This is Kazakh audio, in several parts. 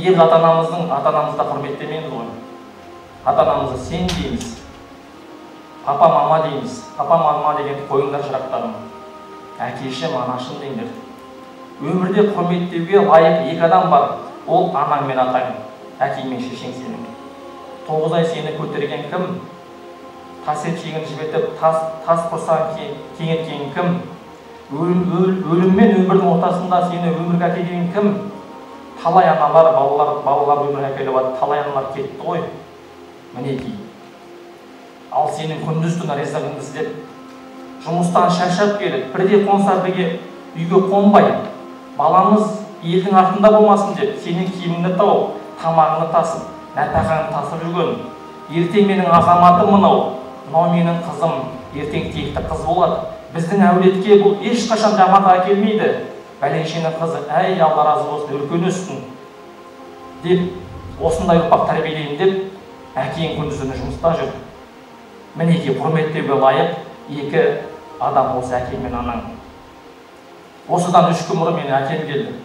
Неге біз ата-анамызды құрметтемейміз ғой? Ата-анамызды сен дейміз, папа мама дейміз. Папа мама дегенді қойыңдар, шырақтарым. Әкешім, анашым деңдер. Өмірде құрметтеуге лайық екі адам бар. Ол анаң мен атаң, әкең мен шешең сенің. 9 ай сені көтерген кім? Тас етшегін жібітіп, тас құрсағын кеңіткен кім? Өлім мен өмірдің ортасында сені өмірге әкелген кім? Талай аналар, балалар өмірге әкеліп жатыр, талай аналар кетті ғой. Мінекей. Ал сенің күндіз түні ризығыңды іздеп, жұмыстан шаршап келіп, бірде қонса бірге үйге қонбай, баламыз елдің артында болмасын деп, сенің киіміңді тауып, тамағыңды тасып, нәпақаңды тасып жүрген. Ертең менің азаматым мынау, мынау менің қызым, ертең текті қыз болады. Біздің әулетке бұл ешқашан жамандық әкелмейді. Бәленшенің қызы, әй, Алла разы болсын, үлкен өссін деп, осындай ұрпақ тәрбиелеймін деп, әкең күндіз түні жұмыста жүр. Мінекей, құрметтеуге лайық екі адам осы әкең мен анаң. Осыдан 3 күн бұрын менің әкем келді.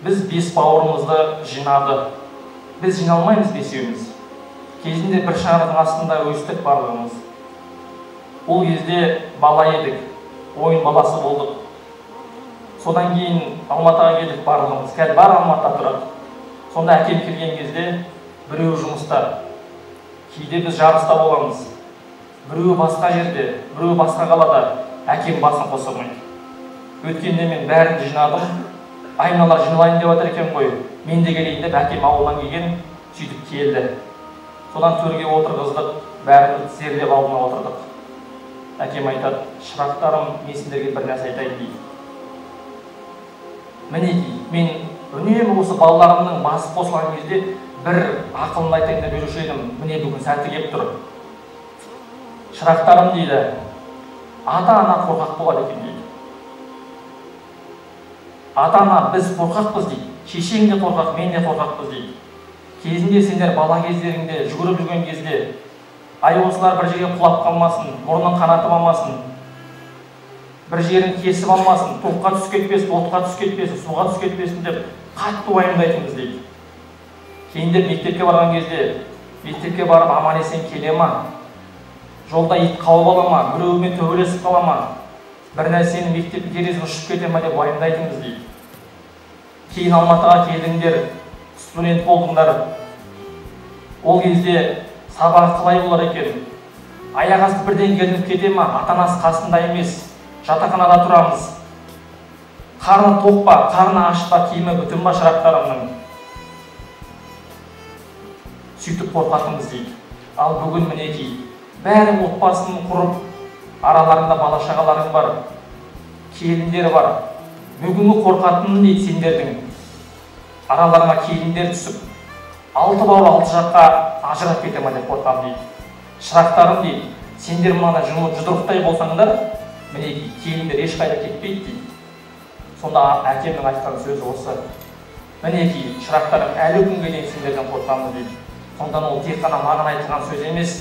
Біз 5 бауырымызды жинады. Біз жиналмаймыз бесеуіміз. Кезінде бір шаңырақтың астында өстік барлығымыз. Ол кезде бала едік, ойын баласы болдық. Содан кейін Алматыға келдік барлығымыз. Қазір бар Алматыда тұрады. Сонда әкем келген кезде біреуі жұмыста, кейде біз жарыста боламыз. Біреуі басқа жерде, біреуі басқа қалада, әкем басын қоса алмайды. Өткенде мен бәрін жинадым. Ай, мыналар жиналайын деп жатыр екен ғой, мен де келейін деп әкем ауылдан келген, сөйтіп келді. Содан төрге отырғыздық, бәріміз тізерлеп алдына отырдық. Әкем айтады, шырақтарым, мен сендерге бір нәрсе айтайын дейді. Мінекей, мен үнемі осы балаларымның басы қосылған кезде бір ақылын айтайын деп жүруші едім. Міне бүгін сәті келіп тұр. Шырақтарым дейді, ата-ана қорқақ болады екен дейді. Ата-ана біз қорқақпыз дейді. Шешең де қорқақ, мен де қорқақпыз дейді. Кезінде сендер бала кездеріңде жүгіріп жүрген кезде, ай осылар бір жерге құлап қалмасын, мұрнын қанатып алмасын, бір жерін кесіп алмасын, тоққа түсіп кетпесін, отқа түсіп кетпесін, суға түсіп кетпесін деп қатты уайымдайтынбыз дейді. Кейіндеп мектепке барған кезде, мектепке барып аман есен келе ма, жолда ит қауып ала ма, біреумен төбелесіп қала ма, бір нәрсені мектептің терезесінен ұшып кете ма деп уайымдайтынбыз дейді. Кейін Алматыға келдіңдер, студент болдыңдар. Ол кезде сабағы қалай болар екен? Аяқ асты бірден келініп кете ма, ата-анасы қасында емес, жатақханада тұрамыз. Қарны тоқ па, қарны аш па, киімі бүтін ба шырақтарымның? Сөйтіп қорқатынбыз дейді. Ал бүгін мінекей, бәрі отбасын құрып, араларында бала-шағаларың бар, келіндері бар. Бүгінгі қорқатыным дейді сендердің. Араларыңа келіндер түсіп, 6 бауыр 6 жаққа ажырап кете ма деп қорқамын дейді. Шырақтарым дейді, сендер мынандай жұдырықтай болсаңдар, мінекей келіндер ешқайда кетпейді дейді. Сонда әкемнің айтқан сөзі осы. Мінекей, шырақтарым, әлі күнге дейін сендерден қорқамын дейді. Сондықтан ол тек қана маған айтылған сөз емес,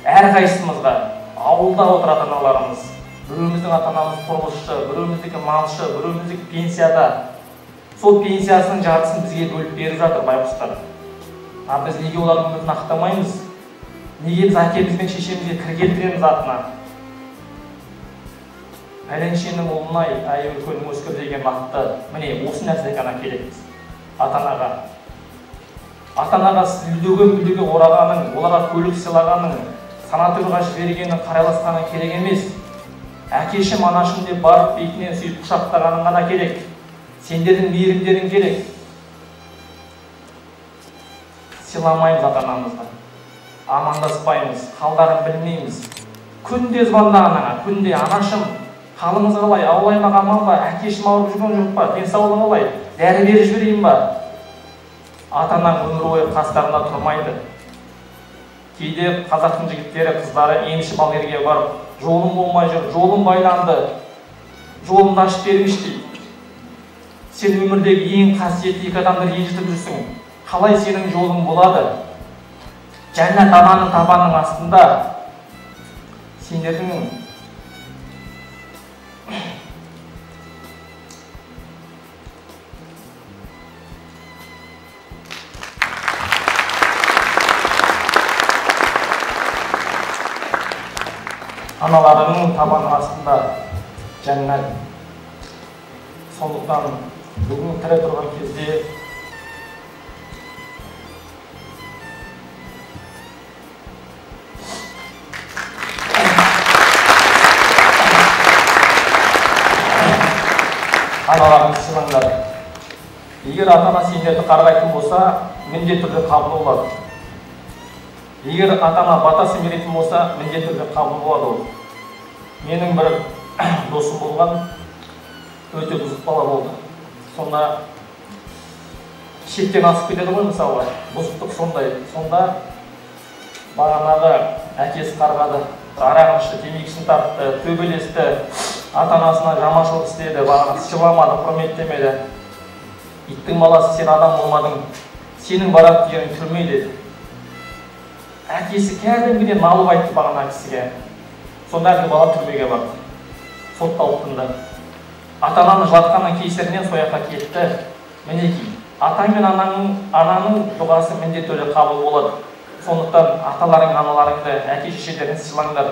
әрқайсымызға, ауылда отыратын аналарымыз, біреуміздің ата-анамыз құрылысшы, біреуміздікі малшы, біреуміздікі пенсияда. Сол пенсиясының жартысын бізге бөліп беріп жатыр байғұстар. А біз неге олардың үмітін ақтамаймыз? Неге біз әкеміз бен шешемізге кір келтіреміз атына? Пәленшенің ұлына ай үлкенің өскір деген атты, міне осы нәрсе ғана керек ата-анаға. Ата-анаға үлдеген орағаның, оларға көлік сыйлағаның, санаторийға жібергенің, қарайласқаның керек емес. Әкешім, анашым деп барып бетінен сүйіп құшақтағаның ғана керек. Сендердің мейірімдерің керек. Сыйламаймыз ата-анамызды, амандаспаймыз, қалдарын білмейміз. Күнде звонда анаңа, күнде анашым, қалыңыз қалай, ауыл аймақ аман ба, әкешім ауырып жүрген жоқ па, денсаулығы қалай, дәрі беріп жіберейін ба? Ата-анаң өмір бойы қастарында тұрмайды. Кейде қазақтың жігіттері, қыздары емші балгерге барып, жолым болмай жүр, жолым байланды, жолымды ашып беріңізші дейді. Сен өмірдегі ең қасиетті екі адамды ренжітіп жүрсің. Қалай сенің жолың болады? Жәннат ананың табанының астында. Сендердің Аналарыңның табанының астында жәннат. Сондықтан бүгін тірі тұрған кезде аналарыңды сыйлаңдар. Егер ата-ана сендерді қарғайтын болса, міндетті түрде қабыл болады. Егер ата-ана батасын беретін болса, міндетті түрде қабыл болады ол. Менің бір досым болған, өте бұзық бала болды. Сонда шектен асып кетеді ғой мысалы, бұзықтық сондай. Сонда бағанағы әкесі қарғады, арағын ішті, темекісін тартты, төбелесті, ата-анасына жаманшылық істеді, бағана сыйламады, құрметтемеді. Иттің баласы, сен адам болмадың, сенің баратын жерің түрме деді. Әкесі кәдімгідей налып айтты бағана кісіге. Сонда әлгі бала түрмеге барды, сотталып тынды. Ата-ананы жылатқанның кесірінен сол жаққа кетті. Мінекей, атаң мен ананың дұғасы міндетті түрде қабыл болады. Сондықтан аталарың, аналарыңды, әке шешелеріңді сыйлаңдар.